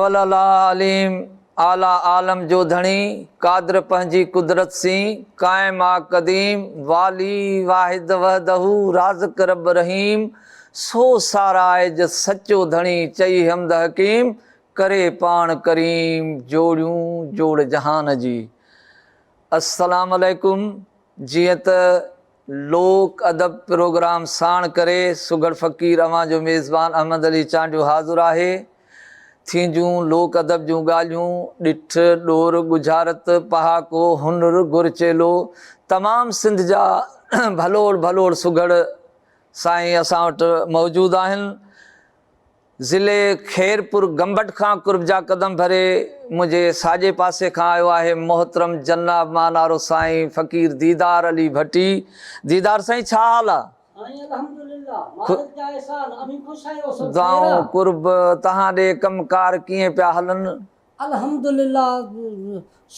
اول الله عليم، اعليٰ عالم جو ڌڻي، قادر پنهنجي قدرت سين، قائم آ قديم، والي واحد وحده، رازق رب رحيم، سو سارائج سچو ڌڻي، چئي حمد حڪيم، ڪري پاڻ ڪريم، جوڙيون جوڙ جهان جي. السلام عليڪم جيئن ته لوڪ ادب پروگرام ساڻ ڪري سگهڙ فقير اوهان جو ميزبان احمد علي چانڊيو حاضر آهي. ٿينديون لوڪ ادب جون ڳالهيون، ڏٺ، ڏور، ڳجهارت، پهاڪو، هنر، گر چيلو، تمام سنڌ جا ڀلوڙ ڀلوڙ سگهڙ سائين اسان وٽ موجود آهن. ضلعي خيرپور گمبٽ کان قرب جا قدم ڀري منهنجي ساڄي پاسي کان آيو آهي محترم جناب مانارو سائين فقير ديدار علي ڀٽي. ديدار سائين ڇا حال آ؟ سائين الحمدلله مالڪ جا احسان اوهين خوش آهيو سڀ خير آ؟ دعائون قرب تهان ڏي ڪم ڪار ڪيئن پيا هلن؟ الحمدلله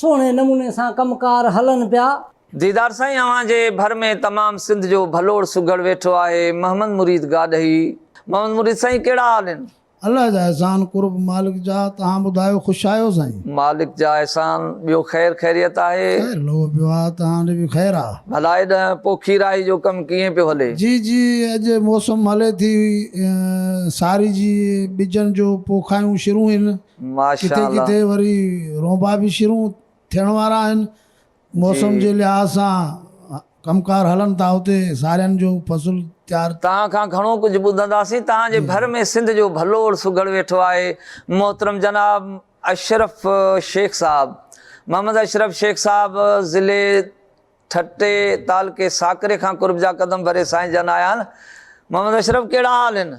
سهڻي نموني سان ڪم ڪار هلن پيا. ديدار سائين اوهان جي ڀر ۾ تمام سنڌ جو ڀلوڙ سگهڙ ويٺو آهي محمد مريد گاڏهي. محمد مريد سائين ڪهڙا حال آهن. الله جا احسان قرب مالڪ جا توهان ٻڌايو خوش آهيو سائين. مالڪ جا احسان ٻيو خير خيريت آهي. خير لڳو پيو آ توهان ڏي به خير آ. ڀلا هيڏانهن پوکي راهي جو ڪم ڪيئن پيو هلي. جي جي اڄ موسم هلي ٿي ساري جي ٻجن جو پوکايون شروع هن ماشاء ڪٿي الله. ڪٿي وري رونبا به شروع ٿيڻ وارا آهن موسم جي لحاظ سان ڪم ڪار هلن ٿا اتي سارين جو فصل تيار. توهان کان گهڻو ڪجهه ٻڌنداسين. توهان جي ڀر ۾ سنڌ جو ڀلوڙ سگهڙ ويٺو آهي محترم جناب اشرف شيخ صاحب. محمد اشرف شيخ صاحب ضلعي ٺٽي تعلقي ساڪري کان قرب جا قدم ڀري سائين جن آيا آهن. محمد اشرف ڪهڙا حال آهن؟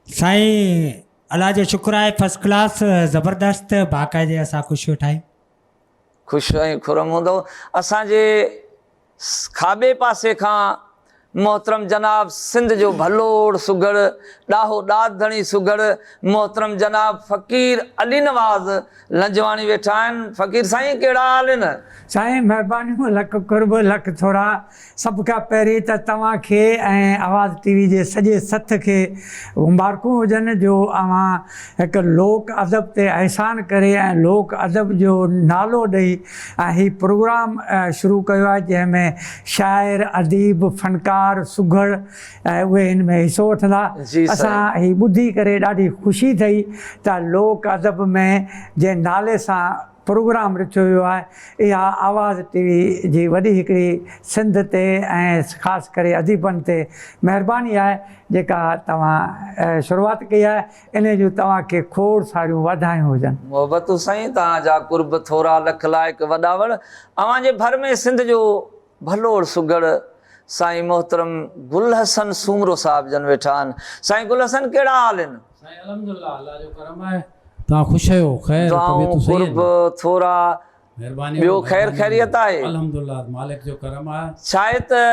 سائين الله جو شڪر آهي فرسٽ ڪلاس زبردست باقاعدي اسان خوش ويٺا آهيون. خوش ۽ خرم هوندؤ. اسان جي کاٻي پاسي کان محترم جناب سنڌ جو ڀلوڙ سگهڙ، ڏاهو ڏات ڌڻي سگهڙ محترم جناب فقير علي نواز لنجواڻي ويٺا آهن. فقير سائين ڪهڙا حال آهن؟ سائين مهربانيون لک قرب لک ٿورا. سڀ کان پهرين ته توهان کي ۽ آواز ٽي وي جي سڄي سٿ کي مبارڪون هجن جو اوهان هڪ لوڪ ادب تي احسان ڪري ۽ لوڪ ادب جو نالو ڏئي ۽ هي پروگرام شروع ڪيو آهي جنهن ۾ شاعر، اديب، فنڪار، سگهڙ ۽ اهي هن ۾ حصو وٺندا. اسان هي ٻڌي ڪري ڏاڍي خوشي ٿئي ته لوڪ ادب ۾ جنهن نالي سان پروگرام رٿيو ويو آهي اها آواز ٽي وي جي وڏي هڪڙي سنڌ تي ۽ خاص ڪري اديبن تي مهرباني آهي جيڪا توهان شروعات ڪئي آهي انهي جون توهان کي کوڙ ساريون واڌايون هجن. محبتون سائين توهان جا قرب ٿورا لک لائق وڏا وڙ اوهان جي ڀر ۾ سنڌ جو ڀلوڙ سگهڙ سائين محترم گل حسن سومرو صاحب جن ويٺا آهن. سائين گل حسن ڪهڙا حال آهن؟ سائين الحمدلله الله جو ڪرم آهي توهان خوش آهيو خير دعائون طبيعتون صحيح آهن. قرب ٿورا مهرباني ٻيو خير خيريت آهي. الحمدلله مالڪ جو ڪرم آهي. ڇاهي ته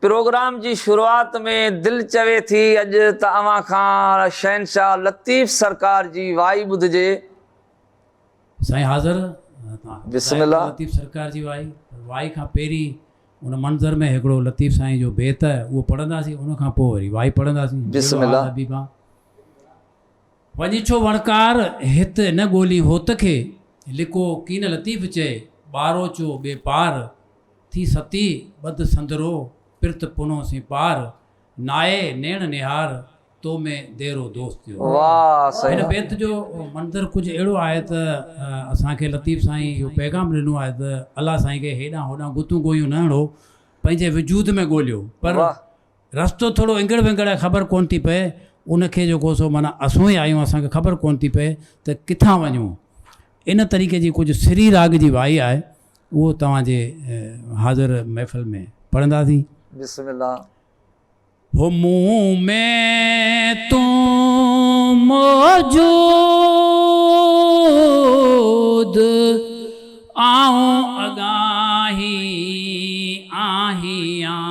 پروگرام جي شروعات ۾ دل چوي ٿي اڄ ته اوهان کان شهنشاهه لطيف سرڪار جي وائي ٻڌجي. سائين حاضر بسم الله. لطيف سرڪار جي وائي پر وائي کان پهرين ان منظر ۾ هڪڙو لطيف سائين جو بيت اهو پڙهنداسين ان کان پوء وري وائي پڙهنداسين. بسم الله. حبيبا وڃ ڇو وڻڪار هت نه ڳولين هوت کي لڪو ڪين لطيف چئي ٻاروچو ٻي پار ٿي ستي ٻڌ سندرو پرت پنهون سين پار نائي نيڻ نهار تو ۾ ديرو دوست جو. واھ سائين. هن بيت جو منظر ڪجهه اهڙو آهي ته اسان کي لطيف سائين اهو پيغام ڏنو آهي ته الله سائين کي هيڏانهن هوڏانهن گتون گويون نه هڻو پنهنجي وجود ۾ ڳوليو پر رستو ٿورو انگڙ ونگڙ آهي خبر ڪونه ٿي پئي ان کي جيڪو سو معنيٰ اسون ئي آهيون اسان کي خبر ڪونه ٿي پئي ته ڪٿان وڃون ان طريقي جي ڪجهه سري راڳ جي وائي آهي اهو توهان جي حاضر محفل ۾ پڙهنداسين. بسم الله. هو مون ۾ تون موجود آئون اڳاهين آهيان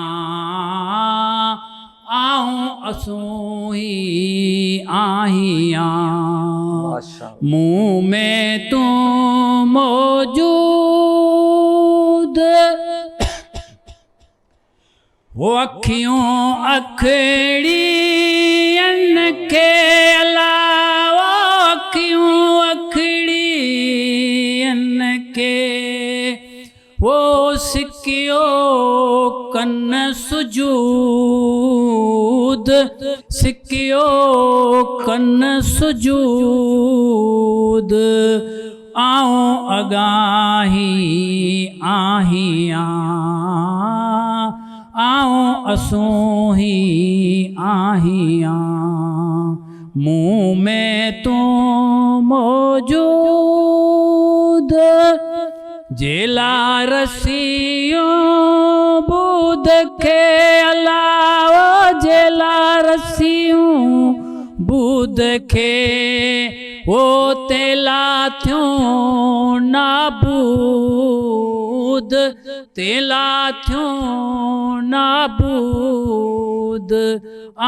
آئون اسونهين آهيان مون ۾ تون موجود. هو اکيون اکڙين کي الا اکيون اکڙين. سڪيو ڪن سجود، سڪيو ڪن سجود، آئون اڳاهين آهيان، آئون اسونهين آهيان. مون ۾ تون موجود، جيلا رسيون بود کي الا جيلا رسيون بود کي او تيلا ٿيون نابود، تيلا ٿيون نابود،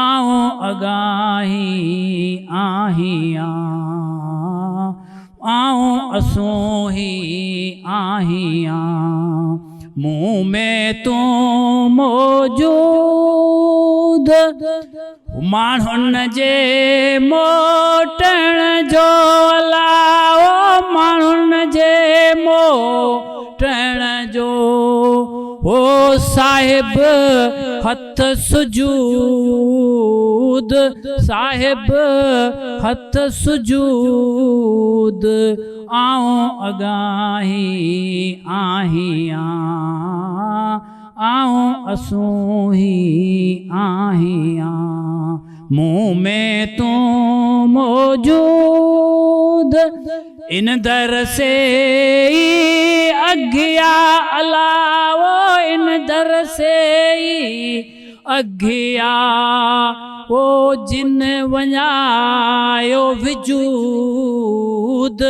آئون اڳاهين آهيان، آئون اسونهين آهيان، مون ۾ تون موجود. ماڻهن جي موٽڻ جو الاء، ماڻهن جي موٽڻ جو او صاحب هٿ سجود، صاحب هٿ سجود، آئون اڳاهين آهيان، آئون اسونهين آهيان، مون ۾ تون موجود. ان در سي ئي اگهيا الاء، ان در سي ئي اگهيا او جن وڃايو وجود،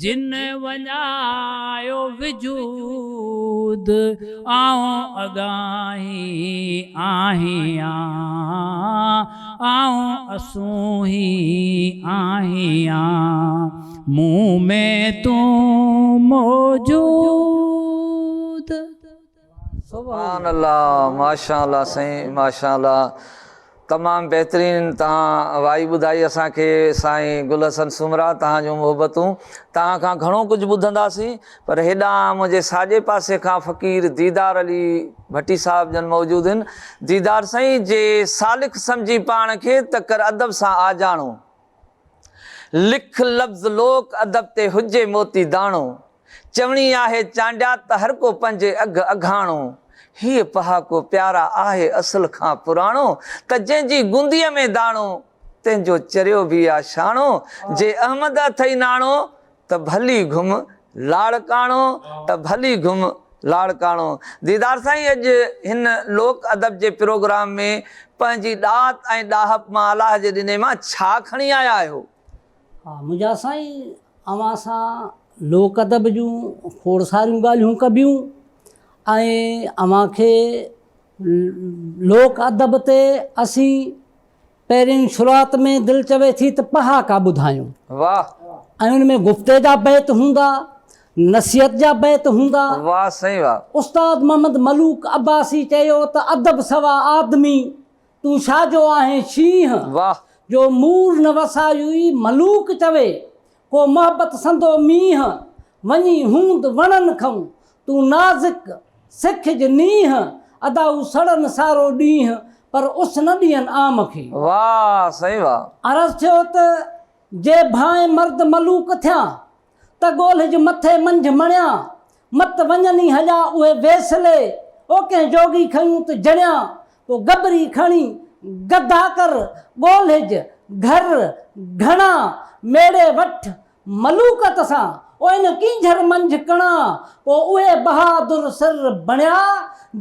جن وڃايو وجود، آئون اڳاهين آهيان، آئون اسونهين آهيان، مون ۾ تون موجود. سبحان الله ماشاء الله سائين ماشاء الله تمام بهترين توهان وائي ٻڌائي اسان کي سائين گل حسن سومرا توهان جون محبتون توهان کان گهڻو ڪجهه ٻڌنداسين پر هيڏانهن منهنجي ساڄي پاسي کان فقير ديدار علي ڀٽي صاحب جن موجود هن ديدار سائين جي سالڪ سمجهي پاڻ کي ته ڪر ادب سان آجاڻو لک لفظ لوڪ ادب تي هجي موتي داڻو. چوڻي آهي چانڊيا ته هر ڪو پنهنجي اگهه اگهاڻو. هيء پهاڪو پيارا آهي اصل کان پراڻو ته جنهن جي گونديء ۾ داڻو، تنهن جو چريو به آ شاڻو. جي احمد اٿئي ناڻو ته ڀلي گهم لاڙڪاڻو، ته ڀلي گهم لاڙڪاڻو. ديدار سائين اڄ هن لوڪ ادب جي پروگرام ۾ پنهنجي ڏات ۽ ڏاهپ مان الله جي ڏني مان ڇا کڻي آيا آهيو؟ ها منهنجا سائين اوهان سان لوڪ ادب جون کوڙ ساريون ڳالهيون ڪبيون ۽ اوهان کي لوڪ ادب تي اسين پهرين شروعات ۾ دل چوي ٿي ته پهاڪا ٻڌايون. واھ. ۽ ان ۾ گفتي جا بيت هوندا، نصيحت جا بيت هوندا. واھ سائين واھ. استاد محمد ملوڪ عباسي چيو ته ادب سوا آدمي، تون ڇا جو آهين شينهن. واھ. جو مور نه وسايوئي ملوڪ چوي، ڪو محبت سندو مينهن، وڃي هوند وڻن کئون، تون نازڪ سکج نينهن، ادا هو سڙن سارو ڏينهن، پر اس نه ڏين عام کي. واھ سائين واھ. عرض ٿيو ته جي ڀانء مرد ملوڪ ٿيان، ته ڳولهج مٿي منجهه مڻيان، مت وڃن ئي هليا اهي ويسلي، او ڪنهن جوڳي کنيون ته جڻيان، پوء گبري کڻي گدا ڪر، ڳولهج گهر گهڻا، ميڙي وٺ ملوڪت سان، او ان ڪينجهر منجهه ڪڻا، پوء اهي بهادر سر بڻيا،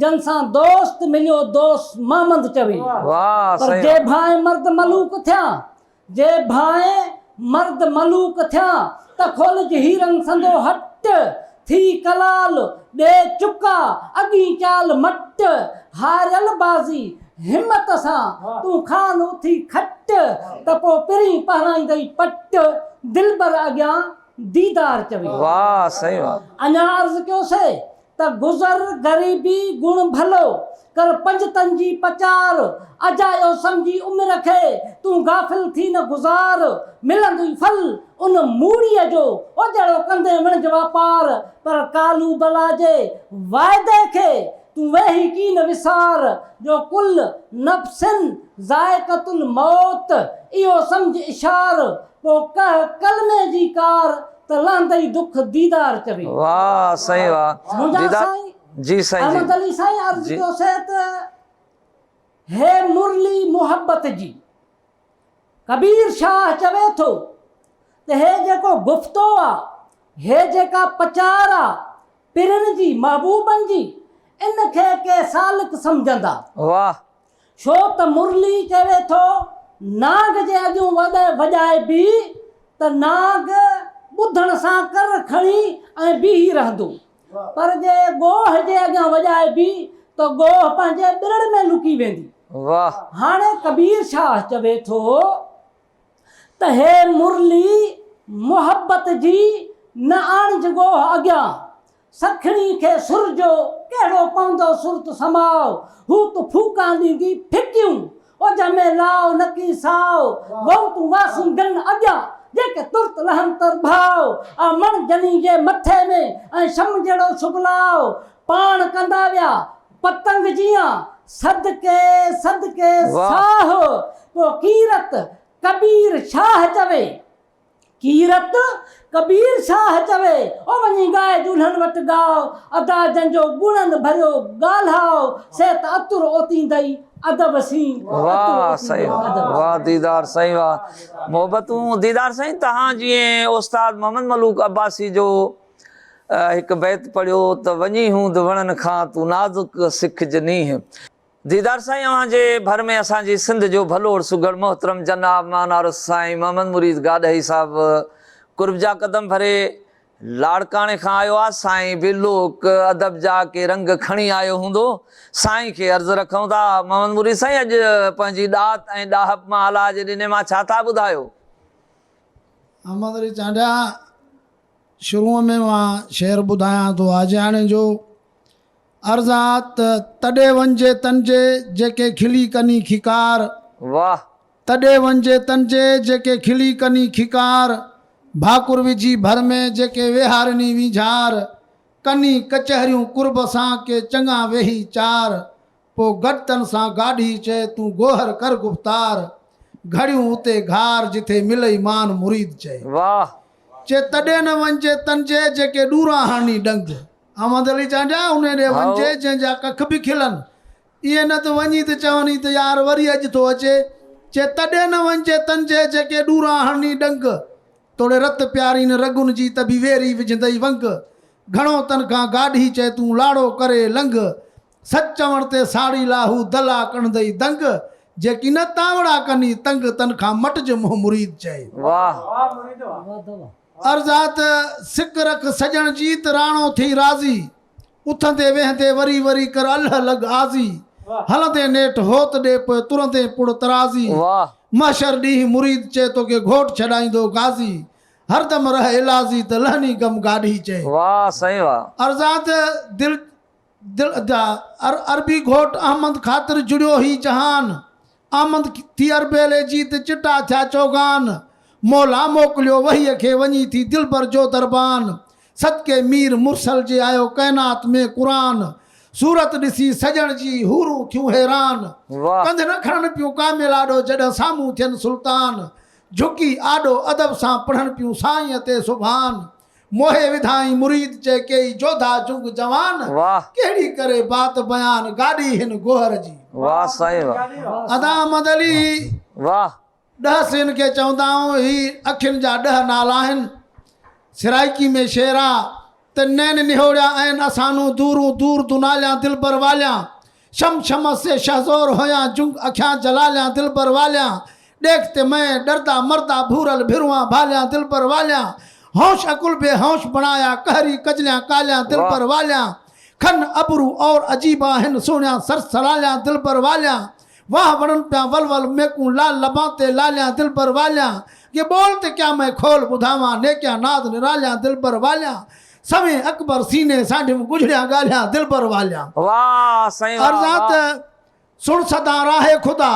جن سان دوست مليو دوست محمد چوي، پر جي ڀانء مرد ملوڪ ٿيان، جي ڀانء مرد ملوڪ ٿيان، ته کولج هيرن سندو هٽ، ٿي ڪلال، ڏي چڪا، اڳين چال مٽ، هاريل بازي همت سان، تون خان اٿي کٽ، ته پوء پرين پهرائيندئي پٽ، دلبر اڳيان ديدار چوي. واھ سائين واھ. اڃا عرض ڪيوسي ته گذر غريبي گڻ ڀلو. ڪر پنجتن جي پچار، اجايو سمجهي عمر کي، تون غافل ٿي نه گذار، ملندوئي ڦل ان موڙيء جو، او جهڙو ڪندين وڻج واپار، پر قالو بلا جي وعدي کي، تون ويهي ڪين وسار، جو ڪل نفس ذائقة الموت، اهو سمجهه اشار، پوء ڪهه ڪلمي جي ڪار، ته لهندئي دک ديدار چوي. واھ سائين واھ منهنجا ديدار سائين جي سائين جي احمد علي سائين عرض جي ڪيو سي ته هي مرلي محبت جي ڪبير شاهه چوي ٿو ته هي جيڪو گفتو آ هي جيڪا پچار آ پرين جي محبوبن جي ان کي ڪي سالڪ سمجهندا. واھ. ڇو ته مرلي چوي ٿو نانگ جي اڳيون وڏ وڄائبي ته نانگ ٻڌڻ سان ڪر کڻي ۽ بيهي رهندو. پر جي ڳوهه جي اڳيان وڄائبي ته ڳوهه پنهنجي ٻرڙ ۾ لڪي ويندي. واھ. هاڻي ڪبير شاهه چوي ٿو ته هي مرلي محبت جي نه آڻج ڳوهه اڳيان، سکڻي کي سر جو ڪهڙو پوندو سرت سماء، هو ته ڦوڪان ڏيندي ڦڪيون، اوجهه ۾ لاء نڪي ساء، وئو تون واسين گن اڳيان، جيڪي ترت لهن تر ڀاء، آ مڻ جني جي مٿي ۾، ۽ شم جهڙو شغلاء، پاڻ ڪندا ويا پتنگ جيان، صدقي صدقي ساهه، پوء ڪيرت ڪبير شاهه چوي. ڪيرت ڪبير شاهه چوي، او وڃي ڳاء جولهن وٽ ڳاء، ادا جن جو گڻن ڀريو ڳالهاء، سي ته عطر اوتيندئي ادب سين، عطر واھ سائين اوتيندئي ادب سين. واھ ديدار سائين واھ محبتون ديدار سائين تهان جيئن استاد محمد ملوڪ عباسي جو هڪ بيت پڙهيو ته وڃي هوند وڻن کان تون نازڪ سکج نينهن. ديدار سائين اوهان جي ڀر ۾ اسان جي سنڌ جو ڀلوڙ سگهڙ محترم جناب مانارو سائين محمد مريد گاڏهي صاحب قرب جا قدم ڀري لاڙڪاڻي کان آيو آ سائين به لوڪ ادب جا ڪي رنگ کڻي آيو هوندو سائين کي عرض رکون ٿا محمد مريد سائين اڄ پنهنجي ڏات ۽ ڏاهپ مان الله جي ڏني مان ڇا ٿا ٻڌايو. احمد علي چانڊيا شروع ۾ مان شعر ٻڌايان ٿو آجياڻي جو. عرض آ ته تڏي وڃجي تنجي، جيڪي کلي ڪني کيڪار. واھ. تڏي وڃجي تنجي، جيڪي کلي ڪني کيڪار. ڀاڪر وجهي ڀر ۾، جيڪي ويهارني وينجهار. ڪني ڪچهريون قرب سان، ڪي چڱا ويهي چار. پوء گڏ تن سان گاڏهي چئي، تون گوهر ڪر گفتار. گهڙيون اتي گهار، جٿي ملئي مان مريد چئي. واھ. چي تڏي نه وڃجي تنجي، جيڪي ڏوران هڻني ڏنگ. احمد علي چانڊيا انهي ڏي وڃجي جنهن جا ڪک به کلن. ائين نه ته وڃي ته چوني ته يار وري اڄ ٿو اچي. چي تڏي نه وڃجي تنجي جيڪي ڏوران هڻني ڏنگ. توڙي رت پيارين رڳن جي ته به ويري وجهندئي ونگ. گهڻو تن کان گاڏهي چئي تون لاڙو ڪري لنگهه. سچ چوڻ تي ساڙي لا هو دلا ڪڍندئي دنگ. جيڪي نه تانوڙا ڪني تنگ تن کان مٽج منهن مريد چئي. واھ. عرض آ ته سڪ رک سڄڻ جي ته راڻو ٿئين راضي، اٿندي ويهندي وري وري ڪر الهه لڳ آزي، هلندين نيٺ هوت ڏي پوء ترندين پڙ ترازي، محشر ڏينهن مريد چئي توکي گهوٽ ڇڏائيندو غازي، هردم رهه ايلازي ته لهني غم گاڏهي چئي. واھ سائين واھ. عرض آ ته دل دل جا عربي گهوٽ احمد خاطر جڙيو هي جهان، احمد ٿي اربيلي جي ته چٽا ٿيا چوغان، مولا موڪليو وحي کي وڃي ٿي دلبر جو دربان، صدقي مير مرسل جي آيو ڪائنات ۾ قرآن، صورت ڏسي سڄڻ جي حورون ٿيون حيران، ڪنڌ نه کڻن پيون ڪامل آڏو جڏهن سامهون ٿين سلطان، جهڪي آڏو ادب سان پڙهن پيون سائينء تي سبحان، موهي وڌائين مريد چئي ڪيئي جوڌا جنگ جوان ڪهڙي ڪري بات بيان گاڏي هن گوهر جي. واه سائين واه. ادا احمد علي واه. ڏهه سين کي چوندا آهيون هي اکين جا ڏهه نالا آهن سرائيڪي ۾ شعر آ ته نين نهوڙيا عين اسانون دورون دور دناليان دلبر واليان شم شمس سي شهزور هويان جنگ اکيان جلاليان دلبر واليان ڏيک تي مئين ڏردا مردا ڀورل ڀروان ڀاليان دلبر واليان هوش عقل بي هوش بڻايا قهري ڪجليان ڪاليان دلبر واليان کن ابرو اور عجيب آهن سهڻيان سر سلاليان دلبر واليان واه وڻن پيا ول ول ميڪون لال لبان تي لاليان دلبر واليان ڪي ٻول تي ڪيا مئين کول ٻڌاوان نيڪيان ناز نراليان دلبر واليان. سوين اڪبر سيني سانڍيم ڳجهڙيان ڳالهيان دلبر واليان. واھ سائين واھ عرضان واھ. ته سڻ سدا راهه خدا،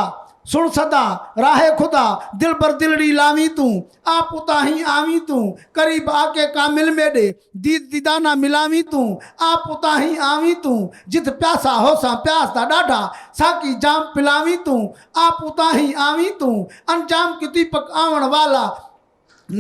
سڻ سدا راهه خدا، دلبر دلڙي لاوين تون، آپ اتاهين آوين تون، قريب آڪي ڪامل ميڏي، ديد ديدانا ملاوين تون، آپ اتاهين آوين تون، جت پياسا هوسان پياس دا ڏاڍا، ساقي جام پلاوين تون، آپ اتاهين آوين تون، انجام ڪي ديپڪ آوڻ والا،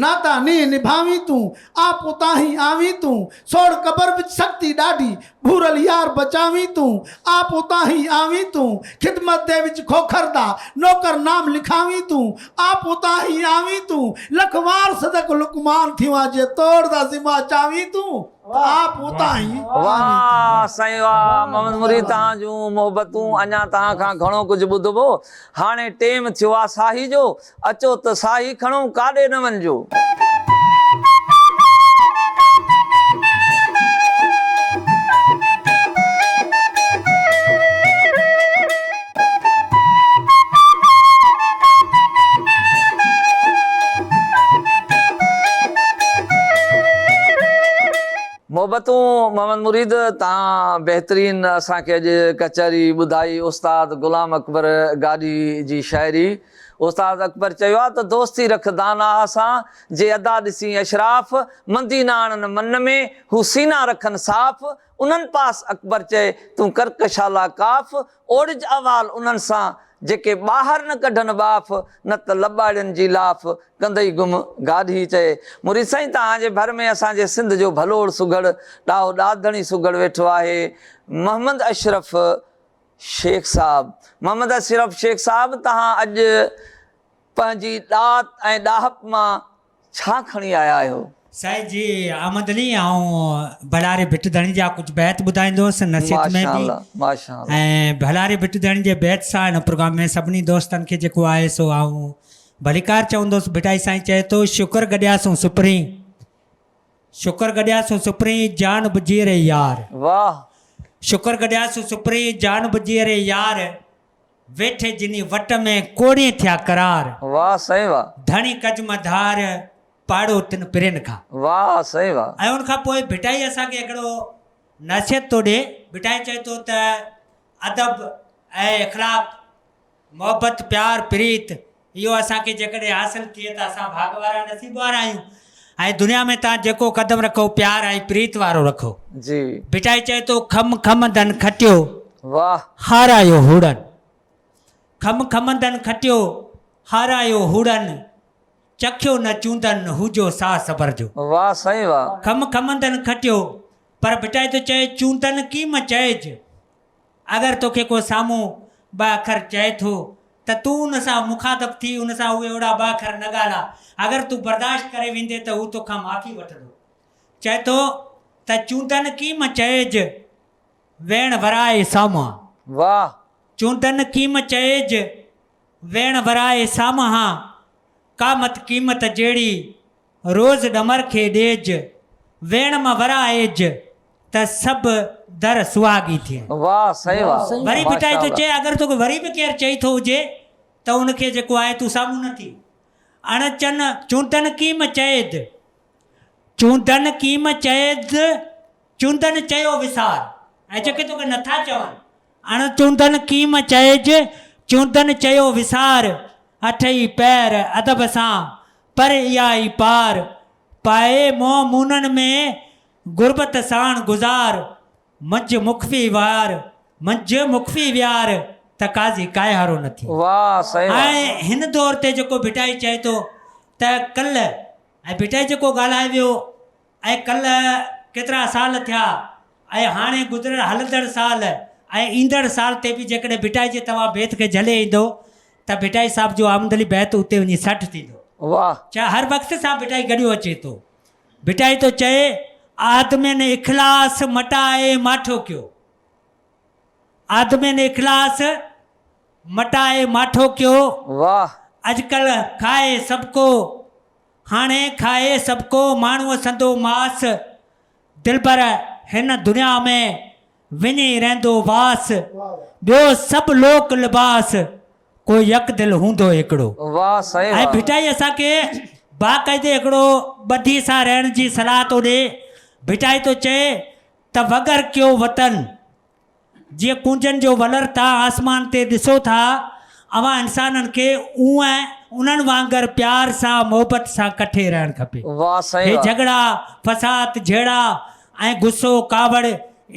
ناتا نينهن نڀاوين تون، آپ اتاهين آوين تون، سوڙ قبر وچ سختي ڏاڍي، ڀورل يار بچاوين تون، آپ اتاهين آوين تون، خدمت the وچ کوکر دا، نوڪر نام لکاوين تون، آپ اتاهين آوين تون، لک وار صدق لقمان ٿيوان جي توڙ دا ذمه چاوين تون، ته آپ اتاهين آوين تون. واھ سائين واھ محمد مريد توهان جون محبتون اڃان توهان کان گهڻو ڪجهه ٻڌبو هاڻي ٽيم ٿيو آ ساهي جو اچو ته ساهي کڻون ڪاڏي نه وڃجو. محبتون محمد مريد تان بهترين اسان کي اڄ ڪچهري ٻڌائي استاد غلام اڪبر گاڏهي جي شاعري استاد اڪبر چيو آ ته دوستي رک داناهه سان، جي ادا ڏسين اشراف، مندي نه آڻن من ۾، هو سينا رکن صاف، انهن پاس اڪبر چئي، تون ڪر ڪشالا ڪاف، اوڙج احوال انهن سان، جيڪي ٻاهر نه ڪڍن ٻاڦ، نه ته لٻاڙين جي لاف، ڪندئي گم، گاڏهي چئي. مريد سائين توهان جي ڀر ۾ اسان جي سنڌ جو ڀلوڙ سگهڙ، ڏاهو ڏاڌڻي سگهڙ ويٺو آهي، محمد اشرف شيخ صاحب. محمد اشرف شيخ صاحب توهان اڄ پنهنجي ڏات ۽ ڏاهپ مان ڇا کڻي آيا آهيو؟ سائين جي احمد علي آئون ڀلاري ڀٽ ڌڻي جا ڪجهه بيت ٻڌائيندو هوس نصيحت ۾ به ماشاءالله ۽ ڀلاري ڀٽ ڌڻي جي بيت سان هن پروگرام ۾ سڀني دوستن کي جيڪو آهي سو آئون ڀليڪار چوندوس ڀٽائي سائين چئي ٿو شڪر گڏياسون سپرين شڪر گڏياسون سپرين جان به جيئري يار. واھ. شڪر گڏياسون سپرين جان به جيئري يار ويٺي جني وٽ ۾ ڪوڙين ٿيا قرار. واھ سائين واھ. ڌڻي ڪج م ڌار پاڙو تن پرين کان. واھ سائين واھ. ۽ ان کان پوء ڀٽائي اسان کي هڪڙو نصيحت ٿو ڏي ڀٽائي چئي ٿو ته ادب ۽ اخلاق محبت، پيار، پريت اهو اسان کي جيڪڏهن حاصل ٿئي ته اسان ڀاڳ وارا نصيب وارا آهيون ۽ دنيا ۾ توهان جيڪو قدم رکو پيار ۽ پريت وارو رکو. جي. ڀٽائي چئي ٿو کم کمندن کٽيو واھ. هارايو هوڙن. کم کمندن کٽيو هارايو هوڙن چکيو نه چوندن هو جو ساهه صبر جو. واھ سائين واھ. کم کمندن کٽيو پر ڀٽائي ٿو چئي چوندن ڪيم چئج. اگر توکي ڪو سامهون ٻه اکر چئي ٿو ته تون ان سان مخاطب ٿي ان سان اهي اهڙا ٻه اکر نه ڳالهاء. اگر تون برداشت ڪري ويندين ته هو توکان معافي وٺندو. چئي ٿو ته چوندن ڪيم چئج، ويڻ ورائي سامهان. واهه. چوندن ڪيم چئج، ويڻ ورائي سامهان، قامت قيمت جهڙي روز ڏمر کي ڏيج، ويڻ م ورائيج، ته سڀ در سهاڳي ٿئين. واھ سائين واھ وري ڀٽائي ٿو ماشاءالله. چئي اگر توکي وري به ڪير چئي ٿو هجي ته ان کي جيڪو آهي تون سامهون نه ٿي. اڻ چن چوندن ڪيم چئيد، چوندن ڪيم چئيد، چوندن چيو وسار ۽ جيڪي توکي نٿا چون. اڻ چوندن ڪيم چئيج، چوندن چيو وسار، اٺئي پهر ادب سان، پر اها ئي پار، پائي منهن مونن ۾، غربت ساڻ گذار، منجهه مخفي وار، منجهه مخفي ويار، ته قاضي ڪائهارو نه ٿئي. واهه سائين واهه. ۽ هن دور تي جيڪو ڀٽائي چئي ٿو ته ڪلهه ۽ ڀٽائي جيڪو ڳالهائي ويو ۽ ڪلهه ڪيترا سال ٿيا ۽ هاڻي گذريل هلندڙ سال ۽ ايندڙ سال تي به جيڪڏهن ڀٽائي جي توهان بيت کي جهلي ايندو ته ڀٽائي صاحب جو آمد علي بيت اتي وڃي سٺ ٿيندو. واهه. ڇا هر وقت سان ڀٽائي گڏيو اچي ٿو. ڀٽائي ٿو چئي، آدمين اخلاص مٽائي ماٺو ڪيو. آدمين اخلاص مٽائي ماٺو ڪيو. واهه. اڄڪلهه کائي سڀڪو هاڻي کائي سڀڪو ماڻهوء سندو ماس، دلبر هن دنيا ۾ وڃي رهندو واس، ٻيو سڀ لوڪ لباس، ڪو يڪدل هوندو هڪڙو. واھ سائين ۽ واھ. ڀٽائي اسان کي باقاعدي هڪڙو ٻڌي سان رهڻ جي صلاح ٿو ڏي. ڀٽائي ٿو چئي ته وڳر ڪيو وطن، جيئن ڪونجن جو ولر تان آسمان تي ڏسو ٿا، اوهان انسانن کي اونء انهن وانگر پيار سان محبت سان ڪٺي رهڻ کپي. واھ سائين هي واھ. جهڳڙا، فساد، جهيڙا ۽ غصو، ڪاوڙ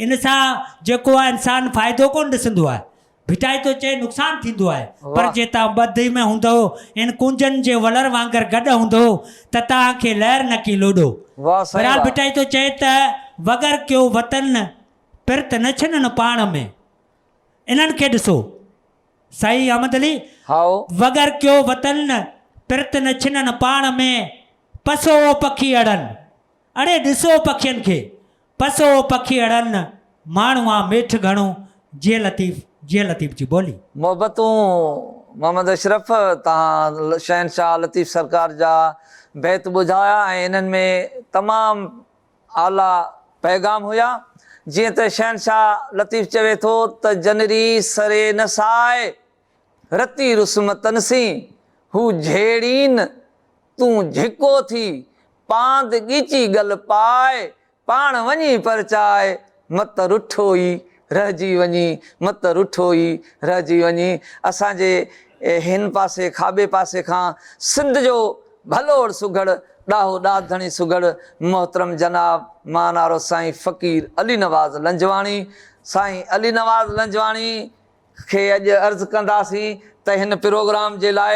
ان سان جيڪو آهي انسان فائدو ڪونه ڏسندو آهي. ڀٽائي ٿو چئي نقصان ٿيندو آهي پر واھ. جي توهان ٻڌي ۾ هوندؤ ان ڪونجن جي ولر وانگر گڏ هوندؤ ته توهان کي لهر نه ڪي لوڏو. واھ سائين بهرحال واھ. ڀٽائي ٿو چئي ته وڳر ڪيو وطن پرت نه ڇنن پاڻ ۾. انهن کي ڏسو. سائين احمد علي. هائو. وڳر ڪيو وطن پرت نه ڇنن پاڻ ۾، پسو او پکي اڙن. اڙي ڏسو پکين کي، پسو او پکي اڙن، ماڻهو آ ميٺ گهڻو، جيئي لطيف، جيئي لطيف جي ٻولي. محبتون محمد اشرف توهان شهنشاهه لطيف سرڪار جا بيت ٻڌايا ۽ انهن ۾ تمام اعليٰ پيغام هيا. جيئن ته شهنشاهه لطيف چوي ٿو ته جنري سري نه ساء، رتي رسم تن سين، هو جهيڙين، تون جهڪو ٿي، پاند ڳيچي ڳل پاء، پاڻ وڃي پرچاء، مت رٺو ئي رهجي وڃي، مت رٺو ئي رهجي وڃي. اسان جي هن پاسي کاٻي پاسي کان سنڌ جو ڀلوڙ سگهڙ، ڏاهو ڏاڌڻي سگهڙ محترم جناب مانارو سائين فقير علي نواز لنجواڻي، سائين علي نواز لنجواڻي کي اڄ عرض ڪنداسين ته هن پروگرام جي لاء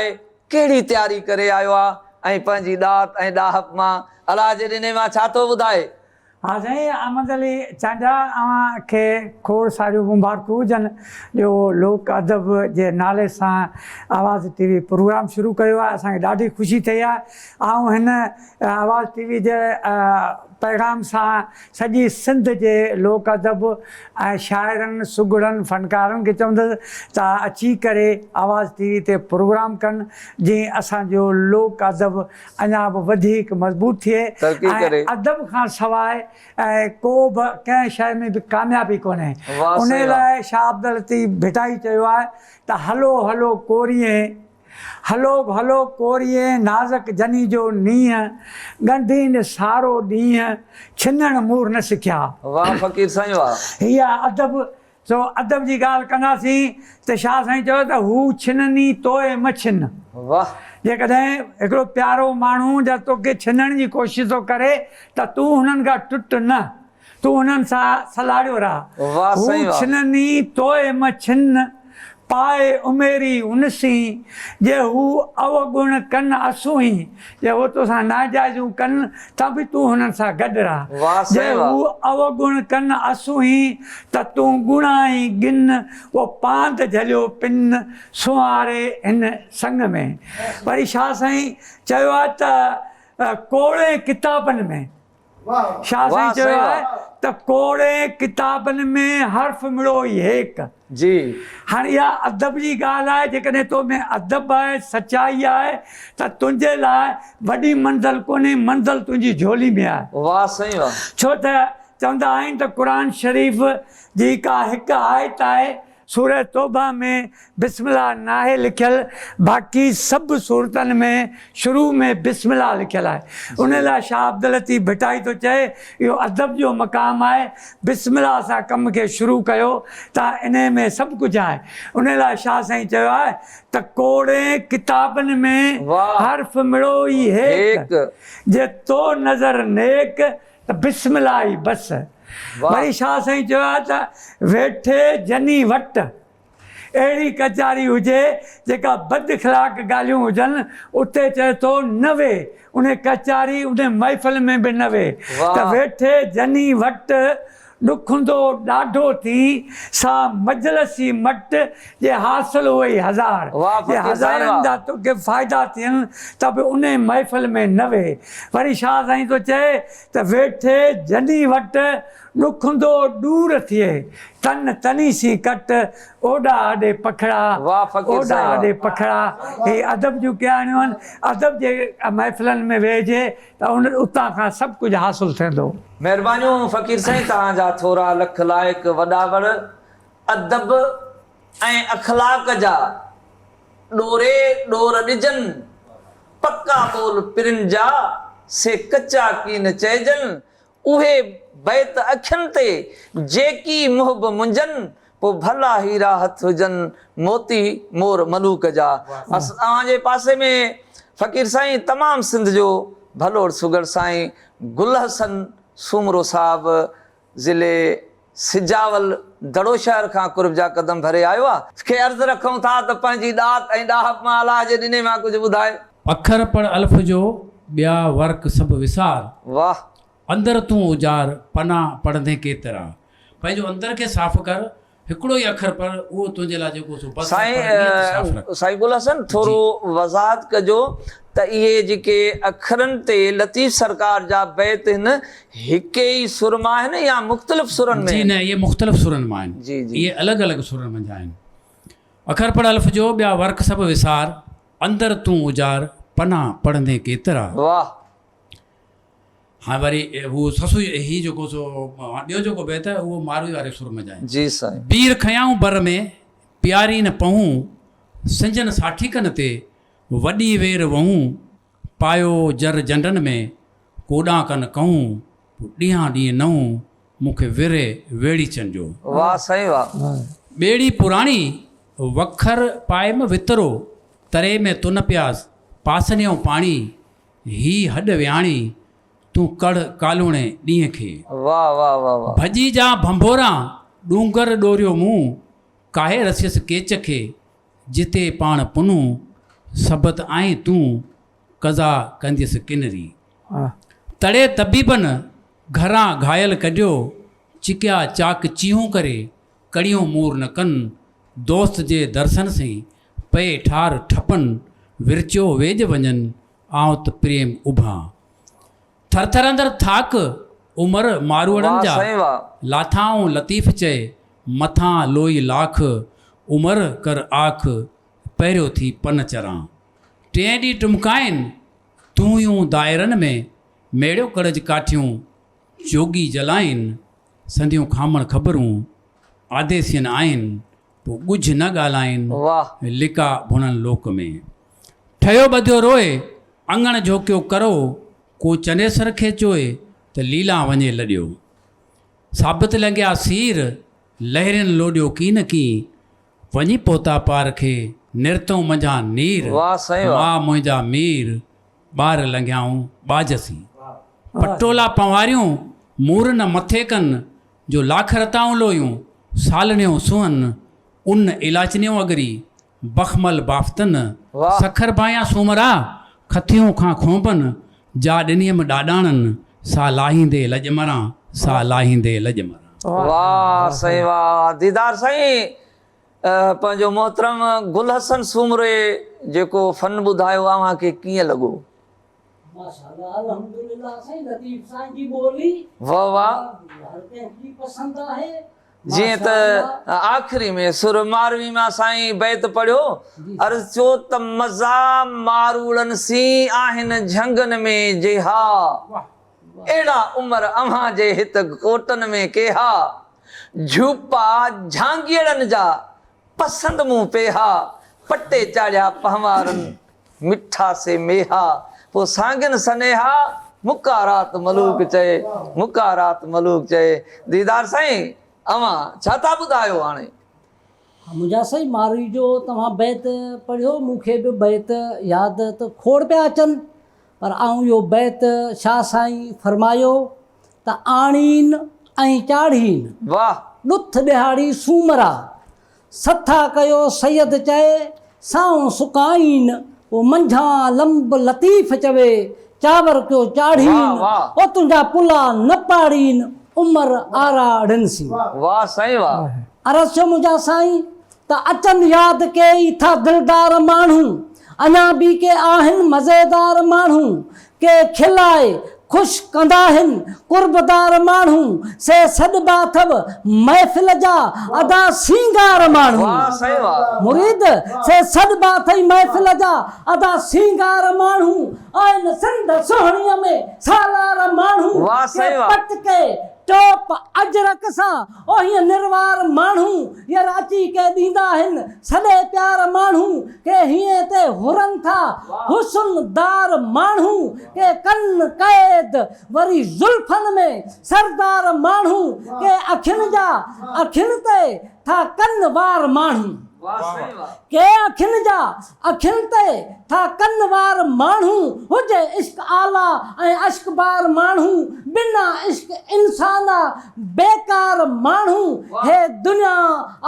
ڪهڙي تياري ڪري آيو آ ۽ پنهنجي ڏات ۽ ڏاهپ مان الله جي ڏني مان ڇا ٿو ٻڌائي. ها سائين احمد علي چانڊيا اوهان کي کوڙ ساريون مبارڪون هجن جو لوڪ ادب جي نالي سان آواز ٽي وي پروگرام شروع ڪيو آهي اسان کي ڏاڍي خوشي ٿئي آهي آئون هن آواز ٽي وي جي پيغام سان سڄي سنڌ جي لوڪ ادب ۽ شاعرن سگهڙن فنڪارن کي چوندس ته اچي ڪري آواز ٽي وي تي پروگرام ڪن جئين اسان جو لوڪ ادب اڃا به وڌيڪ مضبوط ٿئي ترقي ۽ ڪري. ادب کان سواء ڪو به ڪنهن شيء ۾ به ڪاميابي ڪونهي. واھ انهي سائين واھ. لاء شاهه عبداللطيف ڀٽائي چيو آهي ته هلو هلو ڪوريين، هلو هلو ڪوريين نازڪ جني جو نينهن، ڳنڍين سارو ڏينهن، ڇنڻ مور نه سکيا. واھ فقير سائين واھ. هي آهي ادب. سو ادب جي ڳالهه ڪنداسين ته شاهه سائين چيو ته هو ڇنني توء م ڇن. واھ. جيڪڏهن هڪڙو پيارو ماڻهو جا توکي ڇنڻ جي ڪوشش ٿو ڪري ته تون هنن کان ٽٽ نه، تون هنن سان سلهاڙيو رهه. واھ هو سائين واھ. ڇنني توء م ڇن، پاء اميري ان سين، جي هو اوگڻ ڪن اسوهين، جي هو توسان ناجائزيون ڪن ته به تون هنن سان گڏ رهه. واھ جي سائين واھ. هو اوگڻ ڪن اسوهين، ته تون ڳڻائين ڳن، او پاند جهليو پن، سونهاري هن سڱ ۾. وري شاهه سائين چيو آهي ته ڪوڙين ڪتابن ۾. شاهه سائين چيو آهي ته ڪوڙين ڪتابن ۾ حرف مڙوئي هيڪ. جي. هاڻي اها ادب جي ڳالهه آهي، جيڪڏهن تو ۾ ادب آهي، سچائي آهي ته تنهنجي لاء وڏي منزل ڪونهي، منزل تنهنجي جهولي ۾ آهي. واهه سائين واهه. ڇو ته چوندا آهن ته قرآن شريف جي ڪا هڪ آيت آهي، سوره توبه ۾ بسم الله ناهي لکيل باقي سڀ سورتن ۾ شروع ۾ بسم الله لکيل آهي ان لاء شاهه عبداللطيف ڀٽائي ٿو چئي اهو ادب جو مقام آهي بسم الله سان ڪم کي شروع ڪيو ته انهي ۾ سڀ ڪجهه آهي ان لاء شاهه سائين چيو آهي ته ڪوڙين ڪتابن ۾ حرف مڙو ئي هيڪ جي تو نظر نيڪ ته بسم الله ئي بس. وري شاهه سائين چيو آهي ته ويٺي جني وٽ اهڙي ڪچهري هجي جيڪا بد اخلاق ڳالهيون هجن اتي چئي ٿو نه ويهه ان ڪچهري ان محفل ۾ به نه ويهه ته ويٺي جني وٽ ڏکندو ڏاڍو ٿين سا مجلس ئي مٽ جي حاصل هئي هزار جي هزارن جا توکي فائدا ٿين ته به انهي محفل ۾ نه ويهه. وري شاهه سائين ٿو چئي ته ويٺي جني وٽ ڏکندو ڏور ٿئي، تن تني سين ڪٽ، اوڏا آڏي پکڙا، اوڏا آڏي پکڙا. هي ادب جون ڪهاڻيون آهن. ادب جي محفلن ۾ ويهجي ته ان اتان کان سڀ ڪجهه حاصل ٿيندو. مهربانيون فقير سائين توهان جا ٿورا لک لائق وڏا وڙ. ادب ۽ اخلاق جا ڏوري ڏور ڏجن، پڪا ٻول پرين جا، سي ڪچا ڪين چئجن، اهي بيت اکين تي، جيڪي محب منجن، پوء ڀلا هيرا هٿ هجن، موتي مور ملوڪ جا. اوهان جي پاسي ۾ فقير سائين تمام سنڌ جو ڀلوڙ سگهڙ سائين گل حسن سومرو صاحب ضلعي سجاول دڙو شهر کان قرب جا قدم ڀري آيو آ. کي عرض رکون ٿا ته پنهنجي ڏات ۽ ڏاهپ مان الله جي ڏني مان ڪجهه ٻڌائي. اکر پڙ الف جو، ٻيا ورق سڀ وسار. واھ. اندر تون اجار، پنا پڙهندين ڪيترا. پنهنجو اندر کي صاف ڪر، هڪڙو ئي اکر پڙهه، اهو تنهنجي لاء جيڪو سو بس آهي، پر نيت صاف رک. سائين گل حسن ٿورو وضاحت ڪجو ته اهي جيڪي اکرن تي لطيف سرڪار جا بيت هن هڪي ئي سر مان آهن يا مختلف سرن ۾ جي نه اهي مختلف سرن مان آهن. جي جي. اهي الڳ الڳ سرن منجهان آهن. اکر پڙهه الف جو، ٻيا ورق سڀ وسار، اندر تون اجار، پنا پڙهندين ڪيترا. واھ. هاڻي وري هو سسئي هي جيڪو سو ٻيو جيڪو بيت آهي اهو ماروي واري سر منجهه آهي. جي سائين. بير کنيائون بر ۾، پياري نه پهون، سنجن ساٺيڪن تي، وڏي وير وهون، پايو جر جنڊن ۾، ڪوڏان ڪن ڪهون، پوء ڏينهان ڏينهن نئون، مون کي ورهه ويڙهيچن جو. واھ سائين واھ. ٻيڙي پراڻي، وکر پائيم وترو، تري ۾ تن پياس، پاسنيئون پاڻي، هي هڏ وياڻي، تون ڪڙهه ڪالوڻي ڏينهن کي. واھ واھ واھ واھ. ڀڄي جا ڀنڀوران، ڏونگر ڏوريو مون، ڪاهي رسيس ڪيچ کي، جتي پاڻ پنهون، سبت آئين تون، قضا ڪنديس ڪنري. تڙي طبيبن، گهران گهايل ڪڍيو، چڪيا چاڪ چيهون ڪري، ڪڙيون مور نه ڪن، دوست جي درسن سين، پئي ٺار ٺپن، ورچيو ويڄ وڃن، آئون ته پريم اڀان. ٿر ٿر اندر ٿاڪ، عمر ماروئڙن واھ جا، سائين واھ. لاٿائون لطيف چئي، مٿان لوئي لاک، عمر ڪر آک، پهريو ٿي پن چران. ٽئين ڏينهن ٽمڪائين، تونيون دائرن ۾، ميڙيو ڪڙج ڪاٺيون، جوڳي جلائين، سنديون کامڻ خبرون، آديسين آهن، پوء ڳجهه نه ڳالهائين، واھ. لڪا ڀڻن لوڪ ۾. ٺهيو ٻڌيو روئي، اڱڻ جهوڪيو ڪرو، ڪو چنيسر کي چوئي، ته ليلان وڃي لڏيو. ثابت لنگهيا سير، لهرين لوڏيو ڪين ڪين، وڃي پهتا پار کي، نرتئون منجهان نير، واھ سائين واھ. ماء منهنجا مير، ٻار لنگهيائون ٻاجهه سين. پٽولا پنهواريون، مور نه مٿي ڪن، جو لاک رتائون لويون، سالڻيون سونهن، ان الاچنيون اڳري، بخمل بافتن، واھ. سکر ڀانئيان سومرا، کٿيون کان کونبن، جا ڏنيم ڏاڏاڻن، سا لاهيندي لڄ مران، سا لاهيندي لڄ مران. واھ سائين واھ ديدار سائين پنهنجو محترم گل حسن سومري جيڪو فن ٻڌايو اوهان کي ڪيئن لڳو. ماشاءالله الحمدلله سائين لطيف سائين جي ٻولي واه واه. هر ڪنهن جي پسند آهي جيئن ته آخري ۾ سر ماروي مان سائين بيت پڙهيو عرض ٿيو ته مزا ماروئڙن سين آهن جهنگن ۾ جيها اهڙا عمر اوهان جي هت ڪوٽن ۾ ڪيها جهوپا جهانگيئڙن جا پسند مون پيها پٽي چاڙهيا پنهوارن مٺا سي ميها، پوء سانگين سنيها، مڪا رات ملوڪ چئي، مڪا رات ملوڪ چئي. ديدار سائين اوهان ڇا ٿا ٻڌايو هاڻي؟ ها منهنجا سائين ماروي جو توهان بيت پڙهيو مون کي به بيت ياد ته کوڙ پيا اچن پر آئون اهو بيت شاهه سائين فرمايو ته آڻين ۽ چاڙهين واھ. ڏٿ ڏهاڙي سومرا سٿا ڪيو سيد چئي، سائون سڪائين، او منجهان لنب لطيف چوي، چانور ڪيو چاڙهين، او تنهنجا پلا نه پاڙين، عمر آراڙين سين. واه سائين واه. عرض ٿيو منهنجا سائين، ته اچن ياد ڪي ئي ٿا دلدار ماڻهو، اڃا به ڪي آهن مزيدار ماڻهو، ڪي کلائي خوش ڪندا هن قربدار ماڻهو، سي سڏبا اٿو محفل جا ادا سينگار ماڻهو. واه سائين واه. مريد، سي سڏبا اٿئي محفل جا ادا سينگار ماڻهو، آهن سنڌ سهڻيء ۾ سالار ماڻهو، واه ڪي سائين واه. پٽڪي. ٽوپ اجرڪ سان، او هيئن نروار ماڻهو ير اچي ڪي ڏيندا هن سڏي پيار ماڻهو ڪي هيئن تي هرن ٿا حسن دار ماڻهو ڪي ڪن قيد وري زلفن ۾ سردار ماڻهو ڪي اکين جا اکين تي ٿا ڪن وار ماڻهو ڪي اکين جا اکين تي ٿا ڪن وار ماڻهو هجي عشق اعليٰ ۽ اشڪبار ماڻهو بنا عشق انسان آ بيڪار ماڻهو هي دنيا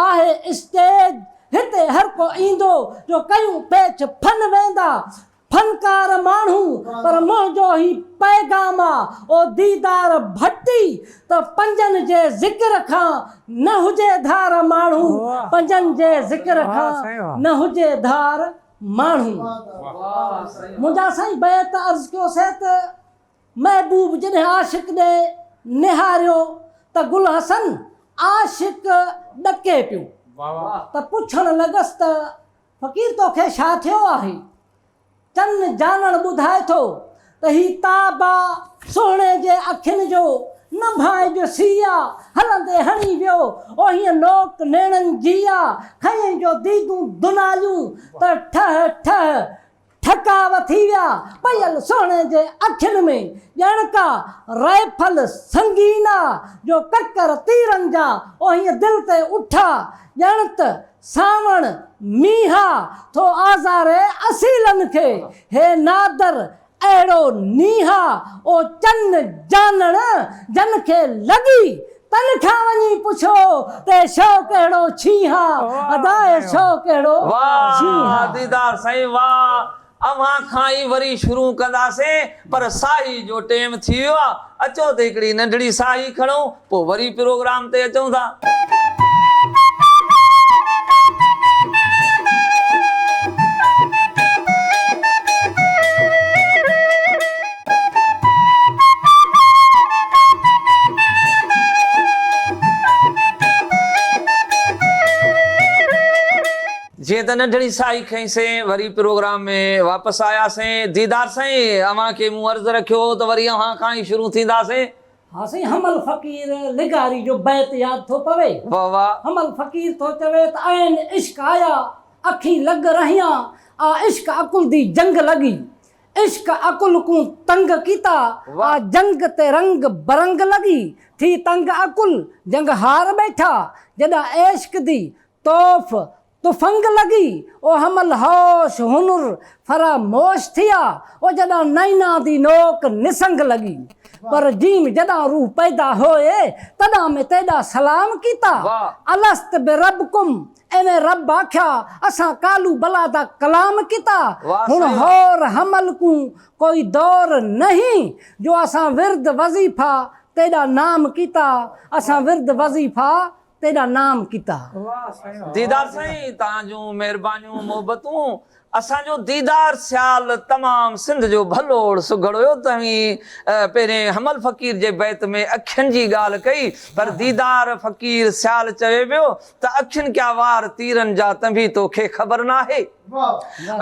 آهي اسٽيج هتي هر ڪو ايندو جو ڪيون پيچ ڦن ويندا فنڪار ماڻهو پر منهنجو هي پيغام آ او ديدار ڀٽي ته پنجن جي ذڪر کان نه هجي ڌار ماڻهو پنجن جي ذڪر کان نه هجي ڌار ماڻهو. منهنجا سائين بيت عرض ڪيو سي ته محبوب جڏهن عاشق ڏي نهاريو ته گل حسن عاشق ڏڪي پيو ته پڇڻ لڳس ته فقير توکي ڇا ٿيو آهي؟ چن جانڻ ٻڌائي ٿو ته هي تاب آ سهڻي جي اکين جو، نه ڀانئج سي آ، هلندي هڻي ويو، او هيئن نوڪ نيڻن جي آ، کنئين جو ديدون دناليون ته ٺهه ٺهه ٺڪاء ٿي ويا، پيل سهڻي جي اکين ۾ ڄڻ ڪا رائفل سنگين آ، جو ڪڪر تيرن جا او هيئن دل تي اٺا، ڄڻ ته سانوڻ مينهن آ ٿو آزاري اصيلن کي، هي نادر اهڙو نينهن آ، او چن جانڻ جن کي لڳي تن کان وڃي پڇو ته هي شوق اهڙو ڇينهن آ، ادا هي شوق اهڙو ڇينهن واھ آ. ديدار سائين واھ اوهان کان ئي وري شروع ڪنداسين پر ساهي جو ٽيم ٿي ويو آ اچو ته هڪڙي ننڍڙي ساهي کڻون پوء وري پروگرام تي اچون ٿا. جيئن ته ننڍڙي ساهي کنئي سين وري پروگرام ۾ واپس آياسين. ديدار سائين اوهان کي مون عرض رکيو هو ته وري اوهان کان ئي شروع ٿينداسين. ها سائين حمل فقير لغاري جو بيت ياد ٿو پوي. واه واه. حمل فقير ٿو چوي ته عين عشق آيا اکين لڳ رهيان آ عشق عقل the جنگ لڳي عشق عقل کون تنگ ڪيتا آ جنگ تي رنگ برنگ لڳي ٿي تنگ عقل جنگ هار ٻيٺا جڏان عشق the توف تفنگ لڳي، او حمل هوش هنر فراموش ٿيا، او جڏان نينا the نوڪ نسنگ لڳي. پر جيم جڏان روح پيدا هوئي، تڏان مين تيڏا سلام کیتا، الست بربکم، ایویں رب آکھیا، اساں قالو بلا دا کلام کیتا، ہن ہور حمل کوں کوئی دور نہیں، جو اساں ورد وظیفہ تیݙا نام کیتا، اساں ورد وظیفہ تيڏا نام ڪيتا. ديدار سائين توهان جون مهربانيون محبتون اسان جو ديدار سيال تمام سنڌ جو ڀلوڙ سگهڙ هيو توهين پهرين حمل فقير جي بيت ۾ اکين جي ڳالهه ڪئي پر ديدار فقير سيال چوي پيو ته اکين ڪيا وار تيرن جا تنڀي توکي خبر ناهي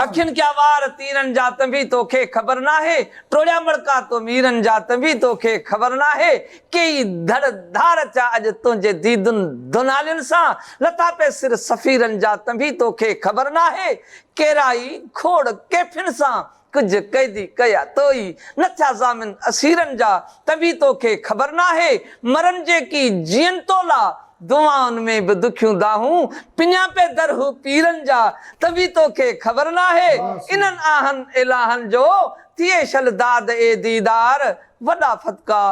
اکين ڪيا وار تيرن جا تنڀي توکي خبر ناهي ٽوڙيا مڙڪا تو ميرن جا تنڀي توکي خبر ناهي ڪيئي ڌڙ ڌار ٿيا اڄ تنهنجي ديدن دنالين سان، لٿا پئي سر سفيرن جا تنڀي توکي خبر ناهي، ڪيرائي کوڙ ڪيفين سان ڪجهه قيدي ڪيا توئي، نه ٿيا ضامن اسيرن جا تنڀي توکي خبر ناهي، مرن جيڪي جيئن تولا دعائن ۾ به دکيون دانهون، پڃان پئي در هو پيرن جا تنڀي توکي خبر ناهي، انهن آهن الهن جو ٿئي شل داد اي ديدار، وڏا ڦتڪا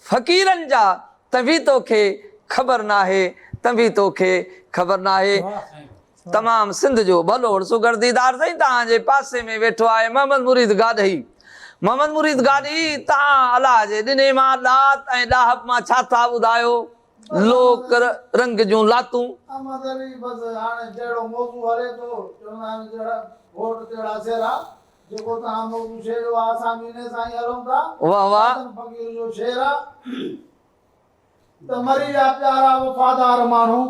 فقيرن جا تنڀي توکي خبر ناهي تنڀي توکي خبر ناهي تمام سنڌ جو ڀلوڙ سگهڙ ديدار سائين توهان جي پاسي ۾ ويٺو آهي محمد مريد گاڏهي محمد مريد گاڏهي توهان الله جي ڏني مان ڏات ۽ ڏاهپ مان ڇا ٿا ٻڌايو لوڪ رنگ جون لاتون. احمد علي بس هاڻي جهڙو موضوع هلي ٿو چوندا آهن جهڙا گهوٽ تهڙا سهرا جيڪو توهان موضوع ڇيڙيو آ اسان به انهي سان ئي هلون ٿا. واه واه. ساجن فقير جو شعر آ ته مري ويا پيارا وفادار ماڻهو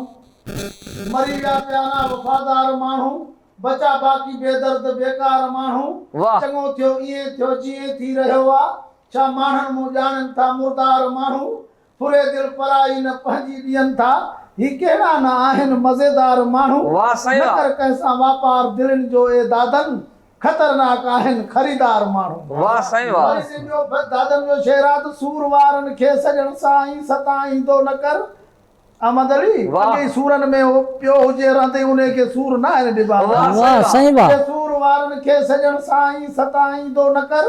مري ويا پيارا وفادار ماڻهو بچا باقي بي درد بيڪار ماڻهو واه. چڱو ٿيو ائين ٿيو جيئن ٿي رهيو آ ڇا ماڻهن مون ڄاڻين ٿا مردار ماڻهو. ڦري دل پرائي نه پنهنجي ڏين ٿا. هي ڪهڙا نه آهن مزيدار ماڻهو. واه سائين نه واه. ڪر ڪنهن سان واپار دلين جو اي دادن. خطرناڪ آهن خريدار ماڻهو. واه سائين واه. وري ٻيو به دادن جو شعر آ ته سور وارن کي سڄڻ سائين ستائيندو نه ڪر. احمد علي اڳي ئي سورن ۾ هو پيو هجي رهندي انهي کي سور ناهن ڏبا. واه سائين واه. چي سور وارن کي سڄڻ سائين ستائيندو نه ڪر.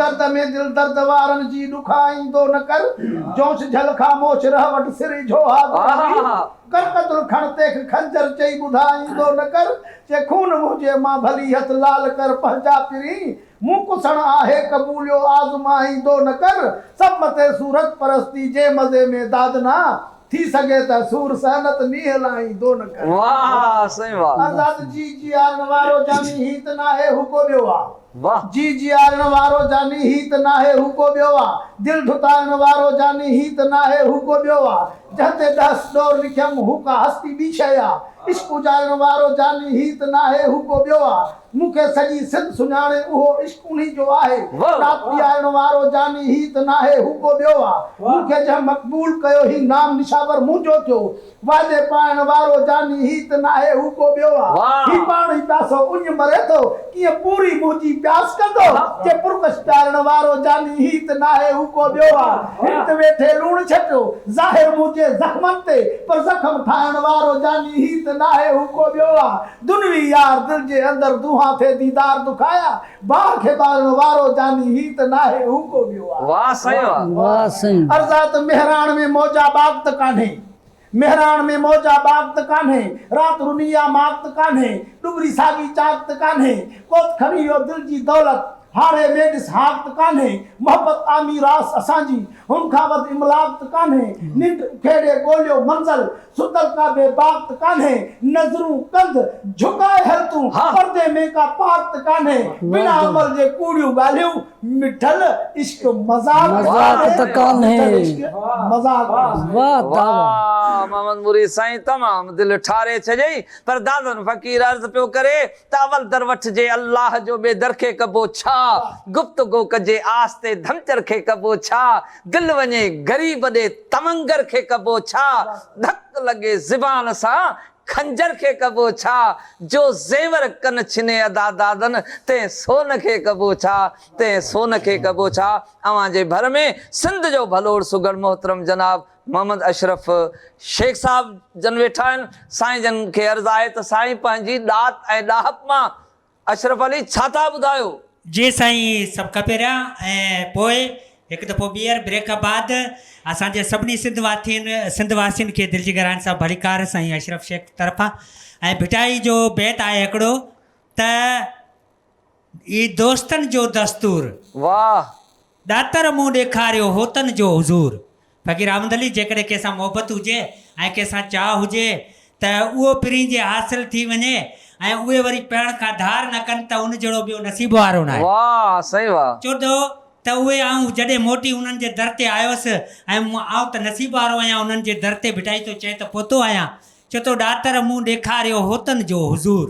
درد ۾ دل درد وارن جي ڏکائيندو نه ڪر. جوش جهل خاموش رهه وٽ سر اجهو حاضر هوي. ڪر قتل کڻ تيخ خنجر چئي ٻڌائيندو نه ڪر. چي خون منهنجي مان ڀلي هٿ لال ڪر پنهنجا پرين. مون ڪسڻ آهي قبوليو آزمائيندو نه ڪر. سڀ مٿي صورت پرستي جي مزي ۾ دادنا. ٿي سگهي ته سور سهنت نينهن لاهيندو نه ڪر. واھ سائين واھ. آزاد جي جيارڻ وارو جاني هي ته ناهي هو ڪو ٻيو آ. واھ. جي جيارڻ وارو جاني هي ته ناهي هو ڪو ٻيو آ. دل ڌتارڻ وارو جاني هي ته ناهي هو ڪو ٻيو آ. جنهن تي ڏهس ڏور لکيم هو ڪا هستي ٻي شيء آ. عشق اجارڻ وارو جاني هي ته ناهي هو ڪو ٻيو آ. مون کي سڄي سنڌ سڃاڻي اهو عشق انهي جو آهي. ڏات ڏيارڻ وارو جاني هي ته ناهي هو ڪو ٻيو آ. مون کي جنهن مقبول ڪيو هي نام نشابر منهنجو ٿيو. وعدي پائڻ وارو جاني هي ته ناهي هو ڪو ٻيو آ. هي پاڻ ئي پياسو اڃ مري ٿو ڪيئن پوري منهنجي پياس ڪندو. چي پرڪش پيارڻ وارو جاني هي ته ناهي هو ڪو ٻيو آ. هن ته ويٺي لوڻ ڇٽيو ظاهر منهنجي زخمن تي پر زخم ٺاهڻ وارو جاني هي ته ناهي هو ڪو ٻيو آ. دنوي يار دل جي اندر دونهان ٿئي ديدار دکايا باهه کي ٻارڻ وارو جاني هي ته ناهي هو ڪو ٻيو آ. واه سائين واه. واه سائين. عرض آ ته مهراڻ ۾ موجا باغ ته ڪانهي مهراڻ ۾ موجا باغ ته ڪانهي رات رني آ ماڳ ته ڪانهي ڏٻري ساڳي چاڪ ته ڪانهي ڪوت کڻي ويو دل جي دولت هاڙهي ۾ ڏس هاڪ ته ڪانهي محبت آ ميراث اسان جي هن کان وڌ املاڪ ته ڪانهي ننڊ اکيڙي ڳوليو منزل ستل ڪا بي باڪ ته ڪانهي، نظرون ڪنڌ جهڪائي هل تون، پردي ۾ ڪا پاڪ ته ڪانهي، بنا عمل جي ڪوڙيون ڳالهيون، مٺل عشق مذاق ته ڪانهي، مٺل عشق مذاق ڪانهي. واه محمد مريد سائين تمام دل ٺاري ڇڏيئي پر دادن فقير عرض پيو ڪري ته اول در وٺجي الله جو ٻئي در کي ڪبو ڇا، گفتگو ڪجي آهستي ڌمچر کي ڪبو ڇا، دل وڃي غريب ڏي تونگر کي ڪبو ڇا، ڌڪ لڳي زبان سان خنجر کي ڪبو ڇا، جو زيور ڪن ڇني ادا دادن تنهن سون کي ڪبو ڇا، تنهن سون کي ڪبو ڇا، اوهان جي ڀر ۾ سنڌ جو ڀلوڙ سگهڙ محترم جناب محمد اشرف شيخ صاحب جن ويٺا آهن، سائين جن کي عرض آهي ته سائين پنهنجي ڏات ۽ ڏاهپ مان اشرف علي ڇا ٿا ٻڌايو؟ جي سائين سڀ کان پهريان ۽ پوء هڪ دفعو ٻيهر بريڪ بعد اسان جي سڀني سنڌ واٿين سنڌ واسين کي دل جي گهراين سان ڀليڪار سائين اشرف شيخ طرفان ۽ ڀٽائي جو بيت آهي هڪڙو ته اي دوستن جو دستور. واھ. ڏاتر مون ڏيکاريو هوتن جو حضور. فقير احمد علي جيڪڏهن ڪنهن سان محبت هجي ۽ ڪنهن سان چاهه هجي ته اهو پرين جي حاصل ٿي وڃي ۽ اهي وري پهڻ کان ڌار نه ڪن ته ان جهڙو ٻيو نصيب وارو ناهي. واھ سائين واھ. چوندو ته اهي آئون جڏهن موٽي انهن جي در تي آيس ۽ آئون ته نصيب وارو آهيان انهن جي در تي ڀٽائي ٿو چئي ته پهتو آهيان چئي ٿو ڏاتر مون ڏيکاريو هوتن جو حضور.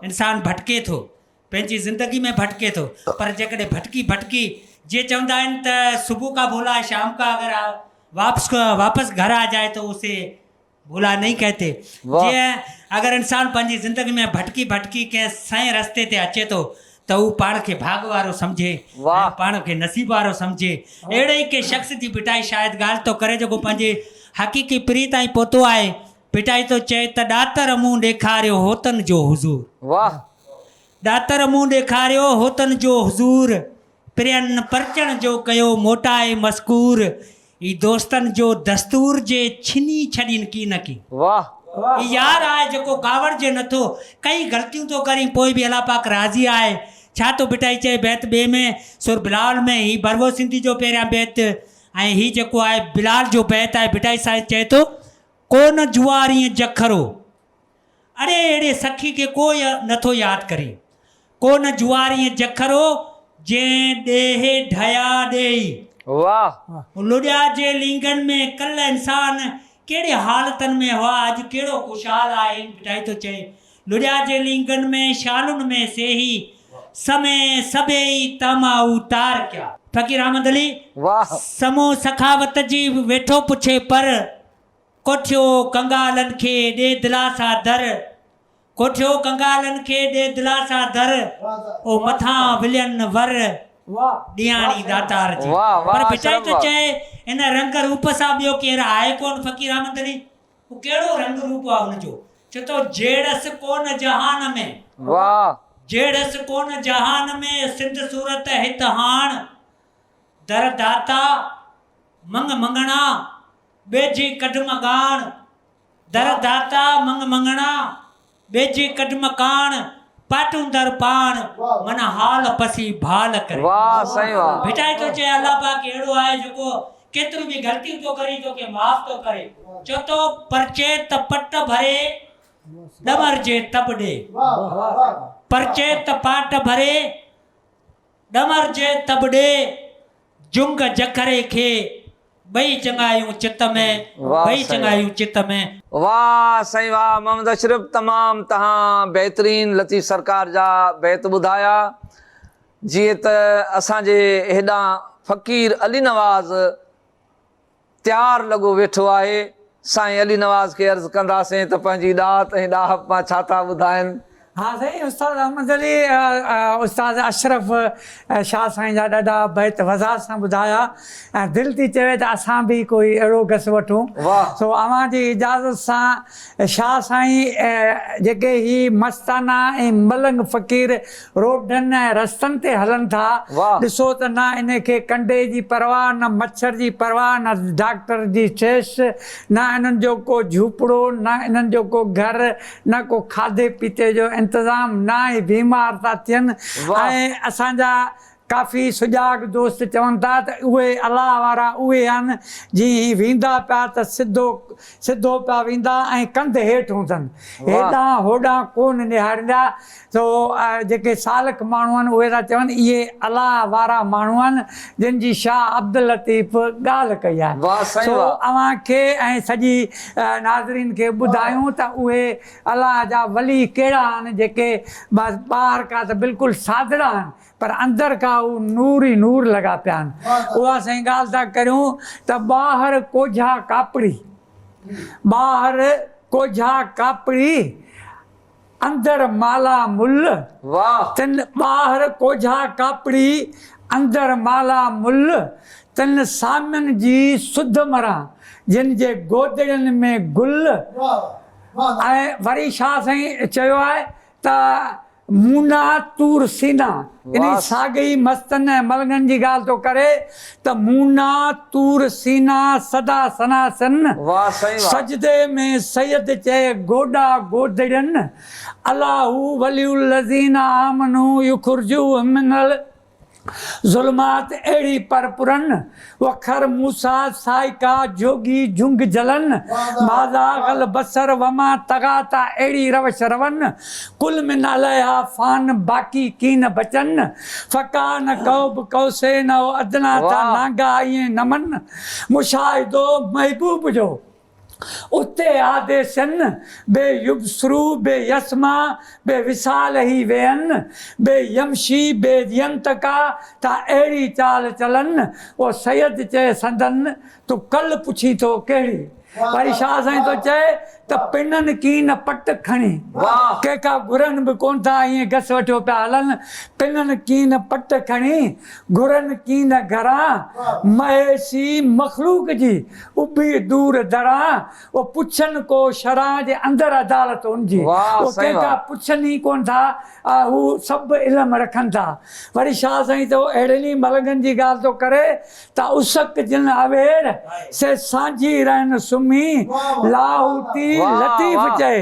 انسان ڀٽڪي ٿو، پنهنجي زندگي ۾ ڀٽڪي ٿو، پر جيڪڏهن ڀٽڪي ڀٽڪي جيئن چوندا آهن ته صبح ڪا ڀولا شام ڪا اگر واپس واپس گهر آ جائي تو اسي ڀولا نهين ڪهتي جيئن اگر انسان پنهنجي زندگي ۾ ڀٽڪي ڀٽڪي ڪنهن سئين رستي تي اچي ٿو ته هو پاڻ کي ڀاڳ وارو سمجهي ۽ پاڻ کي نصيب وارو سمجهي. اهڙي ئي ڪنهن شخص جي ڀٽائي شايد ڳالهه ٿو ڪري جيڪو پنهنجي حقيقي پرين تائين پهتو آهي. ڀٽائي ٿو چئي ته ڏاتر مون ڏيکاريو هوتن جو حضور. واھ. ڏاتر مون ڏيکاريو هوتن جو حضور، پرين پرچڻ جو ڪيو موٽائي مذڪور، اي دوستن جو دستور جي ڇني ڇڏين ڪي نه ڪي. واھ. اي يار آهي جيڪو ڪاوڙجي نه ٿو، ڪئي غلطيون ٿو ڪرين پوء به الله پاڪ راضي آهي. ڇا ٿو ڀٽائي چئي بيت ٻئي ۾ سر بلاول ۾ هي بروو سنڌي جو پهريان بيت ۽ هي جيڪو آهي بلال جو بيت آهي ڀٽائي سائين چئي ٿو. ڪو نه جوارينء جکرو. اڙي اهڙي سکي کي ڪو نه ٿو ياد ڪري. ڪو نه جوارينء جکرو، جنهن ڏيهه ڍيا ڏيئي. واھ. لڏيا جي لينگن ۾ ڪلهه انسان ڪهڙي حالتن ۾ هئا اڄ ڪهڙو خوشحال آهن ڀٽائي ٿو چئي لڏيا جي لينگن ۾ شالن ۾ سيهي سمي سڀيئي تامائو تار ڪيا. فقير احمد علي واهه. سمون سخاوت جي ويٺو پڇي پر، ڪوٺيو ڪنگالن کي ڏي دلاسا در، ڪوٺيو ڪنگالن کي ڏي دلاسا در، او مٿان ولين ور ڏياڻي ڏاتار جي. پر ڀٽائي ٿو چئي ان رنگ روپ سان ٻيو ڪير آهي ڪونه فقير احمد علي هو ڪهڙو رنگ روپ آهي ان جو چئي ٿو جهڙس ڪونه جهان ۾. جهڙس ڪونه جهان ۾، سنڌ صورت هت هاڻ، در داتا، مڱ مڱڻا، ٻيجهي ڪڍ م ڳاڻ، در داتا، مڱ مڱڻا، ٻيجهي ڪڍ م ڪاڻ، پاٽون در پاڻ، من حال پسي ڀال ڪري. واھ سائين واھ. ڀٽائي ٿو چئي الله پاڪ اهڙو آهي جيڪو ڪيتريون به غلطيون ٿو ڪرين توکي معاف ٿو ڪري. چئي ٿو پرچي ته پٽ ڀري ڏمر جي تب ڏي. پرچي ته پاٽ ڀري ڏمر جي تب ڏي. جنگ جکري کي ٻئي چڱايون چت ۾، ٻئي چڱايون چت ۾. واھ سائين واھ محمد اشرف تمام تهان بهترين لطيف سرڪار جا بيت ٻڌايا جيئن ته اسان جي هيڏانهن فقير علي نواز تيار لڳو ويٺو آهي. سائين علي نواز کي عرض ڪنداسين ته پنهنجي ڏات ۽ ڏاهپ مان ڇا ٿا ٻڌائن. ها سائين استاد احمد علي استاد اشرف شاهه سائين جا ڏاڍا بيت وضاحت سان ٻڌايا ۽ دل ٿي چوي ته اسان به ڪوئي اهڙو گس وٺون سو اوهان جي اجازت سان شاهه سائين جيڪي هي مستانا ۽ ملنگ فقير روڊن ۽ رستن تي هلن ٿا، ڏسو ته نه انهي کي ڪنڊي جي پرواهه، نه مڇر جي پرواهه، نه ڊاڪٽر جي ٺيس، نه انهن جو ڪو جهوپڙو، نه انهن جو ڪو گهر، نه ڪو کاڌي پيتي جو انتظام، نه ئي بيمار ٿا ٿين ۽ اسان جا ڪافي سجاڳ دوست چون ٿا ته اهي الله وارا اهي آهن جي هي ويندا پيا ته سڌو سڌو پيا ويندا ۽ ڪنڌ هيٺ هوندن هيڏانهن هوڏانهن ڪونه نهاريندا سو جيڪي سالڪ ماڻهو آهن اهي ٿا چون اهي الله وارا ماڻهو آهن جن جي شاهه عبداللطيف ڳالهه ڪئي آهي سو اوهان کي ۽ سڄي ناظرين کي ٻڌايون ته اهي الله جا ولي ڪهڙا آهن جيڪي بس ٻاهر کان ته بلڪل سادڙا آهن پر اندر کان هو نور ئي نور لڳا پيا آهن. اها سائين ڳالهه ٿا ڪريون ته ٻاهر ڪوجها ڪاپڙي، ٻاهر ڪوجها ڪاپڙي، اندر مالا مل، تن ٻاهر ڪوجها ڪاپڙي، اندر مالا مل، تن سامين جي سڌ مران، جن جي گودڙين ۾ گل. ۽ وري شاهه سائين چيو آهي ته مونا طور سينا انهي ساڳئي مستن ۽ ملنگن جي ڳالهه ٿو ڪري ته مونا طور سينا سدا سناسن سجدي ۾ سيد چئي گوڏا گودڙين الله ولي الذين آمنوا يخرجوهم من ظلمات اهڙي پر پرن، وکر موسيٰ سائقا جوڳي جهنگ جلن، مازاغ البصر وما طغيٰ تا اهڙي روش رون، ڪل من عليها فان باقي ڪين بچن، فڪان قوب قوسين او ادنيٰ تا نانگا ائين نمن، مشاهدو محبوب جو. اتي آديسن، بي يبصرو، بي يسمع، بي وصال هي وين، بي يمشي، بي ينتقا، تا اهڙي چال چلن، او سيد چئي سندن، تون ڪل پڇين ٿو ڪهڙي؟ وري شاهه سائين ٿو چئي ته پنن ڪين پٽ کڻي، ڪي ڪا گهرن به ڪونه ٿا، ائين گس وٺيو پيا هلن، پنن ڪين پٽ کڻي، گهرن ڪين گهران، مهيشي مخلوق جي، اڀي دور دران، او پڇن ڪو شران جي اندر عدالت ان جي، او ڪنهن کان پڇن ئي ڪونه ٿا، هو سڀ علم رکن ٿا. وري شاهه سائين ٿو اهڙين ئي ملنگن جي ڳالهه ٿو ڪري ته اسڪ جن اوير، سي سانجهي رهن سمهي، لاهوتي لطيف چئي،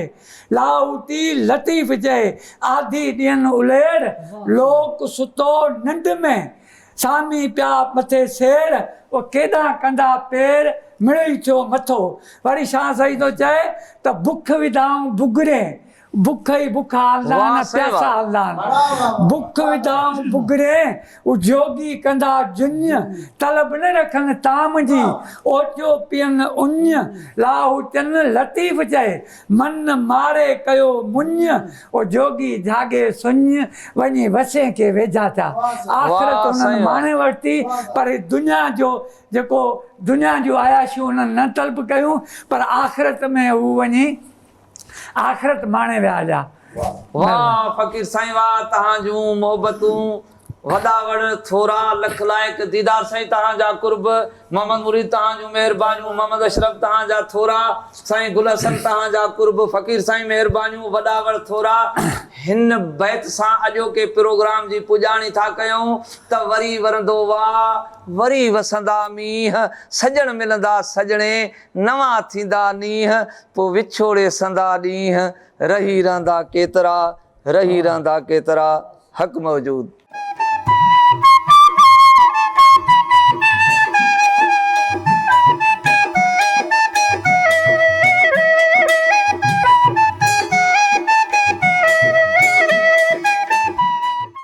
لاهوتي لطيف چئي، آڌي ڏين اليڙ، لوڪ ستو ننڊ ۾. سامي پيا مٿي سير، او ڪيڏانهن ڪندا پير، مڙئي ٿيو مٿو. وري شاهه سائين ٿو چئي ته بک وڌائون بگڙين، بک ئي بک هلندا آهن پياسا هلندا آهن. بک وڌائون بگڙي، او جوڳي ڪندا جڃ، طلب نه رکن طعام جي، اوچو پين اڃ، لاهو چن لطيف چئي، من ماري ڪيو مڃ، او جوڳي جهاڳي سڃ، وڃي وسين کي ويجها ٿيا. آخرت انهن ماڻي ورتي، پر هي دنيا جو جيڪو دنيا جون عياشيون انهن نه طلب ڪيون، پر آخرت ۾ هو وڃي آخرت ماڻي ويا هليا. واه فقير سائين واه توهان جون محبتون وڏا وڙ ٿورا لک لائق ديدار سائين توهان جا قرب محمد مريد توهان جون مهربانيون محمد اشرف توهان جا ٿورا سائين گل حسن توهان جا قرب فقير سائين مهربانيون وڏا وڙ ٿورا هن بيت سان اڄوڪي پروگرام جي پڄاڻي ٿا ڪيون ته وري ورندو واء وري وسندا مينهن سڄڻ ملندا سڄڻي نوان ٿيندا نينهن، پوء وڇوڙي سندا ڏينهن، رهي رهندا ڪيترا، رهي رهندا ڪيترا، حق موجود.